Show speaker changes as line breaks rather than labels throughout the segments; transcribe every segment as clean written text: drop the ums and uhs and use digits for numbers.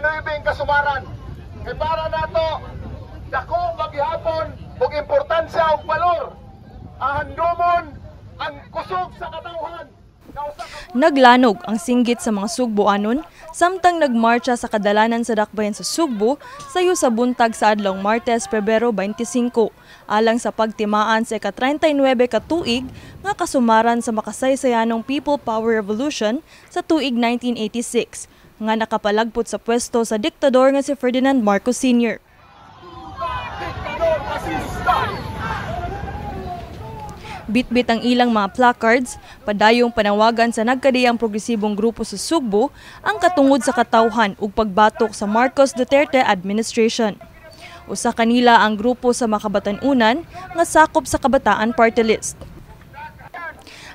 39 kasumaran. Kay para nato dako maghihapon og importansya og balor ang handumon ang kusog sa katawhan.
Naglanog ang singgit sa mga Sugboanon samtang nagmarcha sa kadalanan sa dakbayan sa Sugbo sayo sa buntag sa adlawng Martes, Pebrero 25, alang sa pagtimaan sa ika-39 ka tuig nga kasumaran sa makasaysayanong People Power Revolution sa tuig 1986 nga nakapalagpot sa pwesto sa diktador nga si Ferdinand Marcos Sr.
Diktador pasista!
Bitbit ang ilang mga placards, padayong panawagan sa nagkadiyang progresibong grupo sa Sugbo ang katungod sa katawhan ug pagbatok sa Marcos Duterte administration. Usa kanila ang grupo sa Makabatan-unan nga sakop sa Kabataan Party List.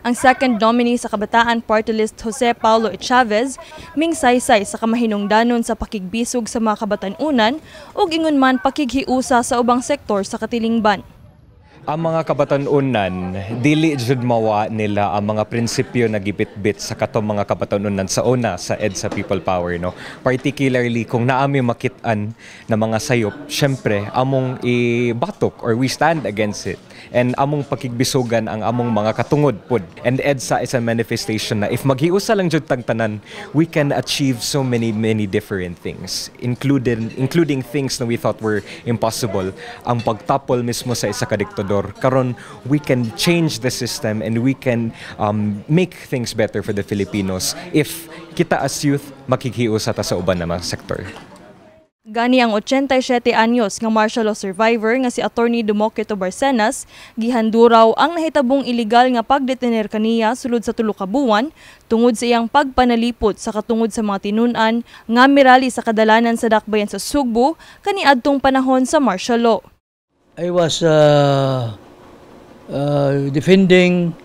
Ang second nominee sa Kabataan Party List, Jose Paulo Echavez, mingsaysay sa kamahinungdanon sa pakigbisog sa mga kabatan-unan ug ingon man pakighiusa sa ubang sektor sa katilingban.
Ang mga kabatan-unan, dili jud mawa nila ang mga prinsipyo na gibitbit sa katong mga kabatan-unan sa una sa EDSA People Power, no? Particularly kung naami makit-an na mga sayop, syempre among ibatok or we stand against it and among pakigbisugan ang among mga katungod pud. And EDSA is a manifestation na if maghiusa lang jud tag tanan, we can achieve so many, many different things, including things na we thought were impossible. Ang pagtapol mismo sa isa ka diktador, karon we can change the system and we can make things better for the Filipinos if kita as youth makighiusa ta sa uban na mga sektor.
Gani ang 87 anyos nga martial law survivor nga si Attorney Democrito Barcenas, gihanduraw ang nahitabong iligal nga pagdetener kaniya sulod sa 3 ka buwan tungod sa iyang pagpanalipot sa katungod sa mga tinun-an nga mirali sa kadalanan sa dakbayan sa Sugbo kaniadtong panahon sa martial law.
I was defending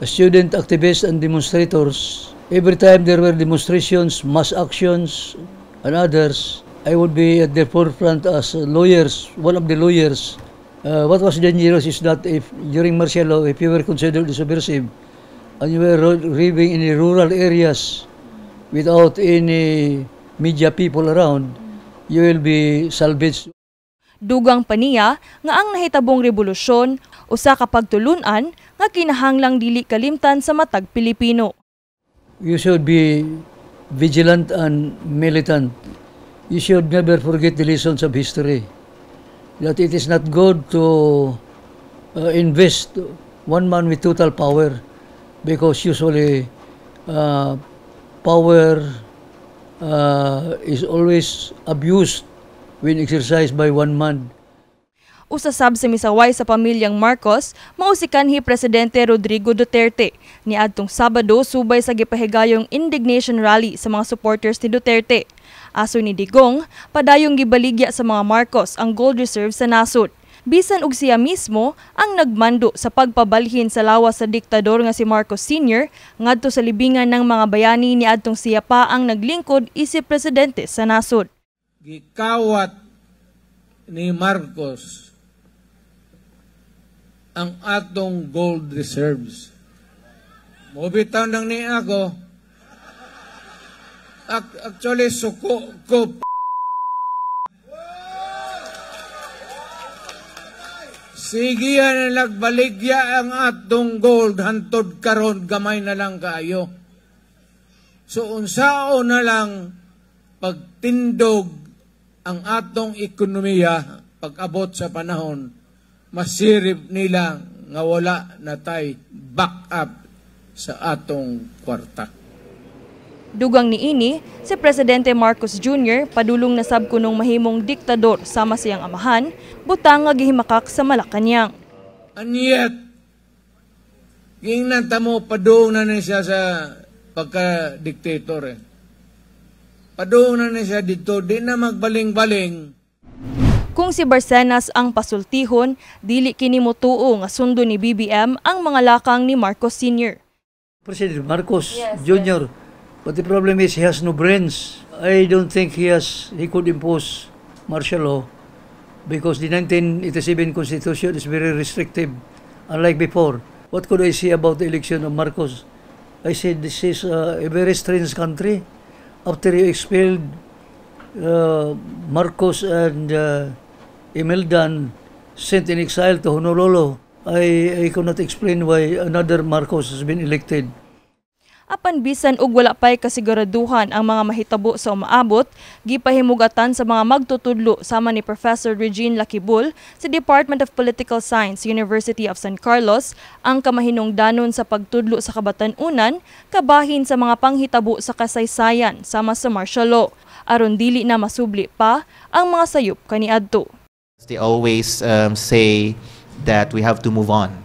student activists and demonstrators. Every time there were demonstrations, mass actions, and others, I would be at the forefront as lawyers, one of the lawyers. What was dangerous is that if during martial law, if you were considered subversive and you were living in the rural areas without any media people around, you will be salvaged.
Dugang pa niya nga ang nahitabong rebolusyon usa ka pagtulun-an nga kinahanglang dili kalimtan sa matag Pilipino.
You should be vigilant and militant. You should never forget the lessons of history. That it is not good to invest one man with total power, because usually power is always abused when exercised by one man.
Usa sab sa misaway sa pamilyang Marcos, mao si kanhi Presidente Rodrigo Duterte. Niadtong Sabado, subay sa gipahigayong indignation rally sa mga supporters ni Duterte. Asoy ni Digong, padayong gibaligya sa mga Marcos ang gold reserve sa nasod, bisan og siya mismo ang nagmando sa pagpabalhin sa lawas sa diktador nga si Marcos Sr. ngadto sa libingan ng mga bayani niadtong siya pa ang naglingkod isip presidente sa nasod.
Gikawat ni Marcos ang atong gold reserves. Mubitaw nang ni ako. Actually, suko ko. Sige na nagbaligya ang atong gold hantod karon gamay na lang kaayo. So unsao na lang pagtindog ang atong ekonomiya pag-abot sa panahon, masirib nila nga wala na tay back up sa atong kwarta.
Dugang niini, si Presidente Marcos Jr. padulong nasab kunong mahimong diktador sama siyang amahan, butang nga gihimakak sa Malacañang.
And yet, gingnan ta mo, padung na ni siya sa pagka-diktator. Padung na ni siya dito, di na magbaling-baling.
Kung si Barcenas ang pasultihon, dili kini motuo nga sundo ni BBM ang mga lakang ni Marcos Sr.
President Marcos Jr., but the problem is he has no brains. I don't think he could impose martial law because the 1987 Constitution is very restrictive, unlike before. What could I say about the election of Marcos? I said this is a very strange country. After you expelled Marcos and Imelda sent in exile to Honolulu, I cannot explain why another Marcos has been elected.
Apan bisan og wala pay kasiguraduhan ang mga mahitabo sa umaabot, gipahimugatan sa mga magtutudlo sama ni Professor Regine Lakibul sa Department of Political Science, University of San Carlos, ang kamahinungdanon sa pagtudlo sa kabatan-unan kabahin sa mga panghitabo sa kasaysayan sama sa martial law aron dili na masubli pa ang mga sayop kaniadto.
They always say that we have to move on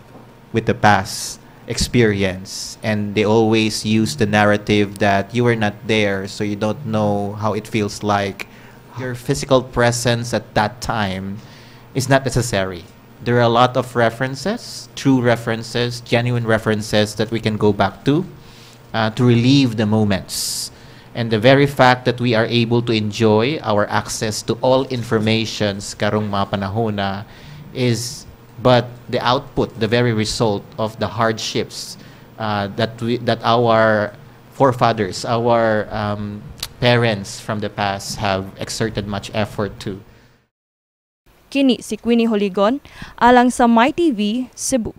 with the past experience, and they always use the narrative that you were not there, so you don't know how it feels like. Your physical presence at that time is not necessary. There are a lot of references, true references, genuine references that we can go back to relive the moments, and the very fact that we are able to enjoy our access to all informations karong mga panahon na is but the output, the very result of the hardships that our forefathers, our parents from the past have exerted much effort to.
Kini si Queenie Holigon alang sa MyTV Cebu.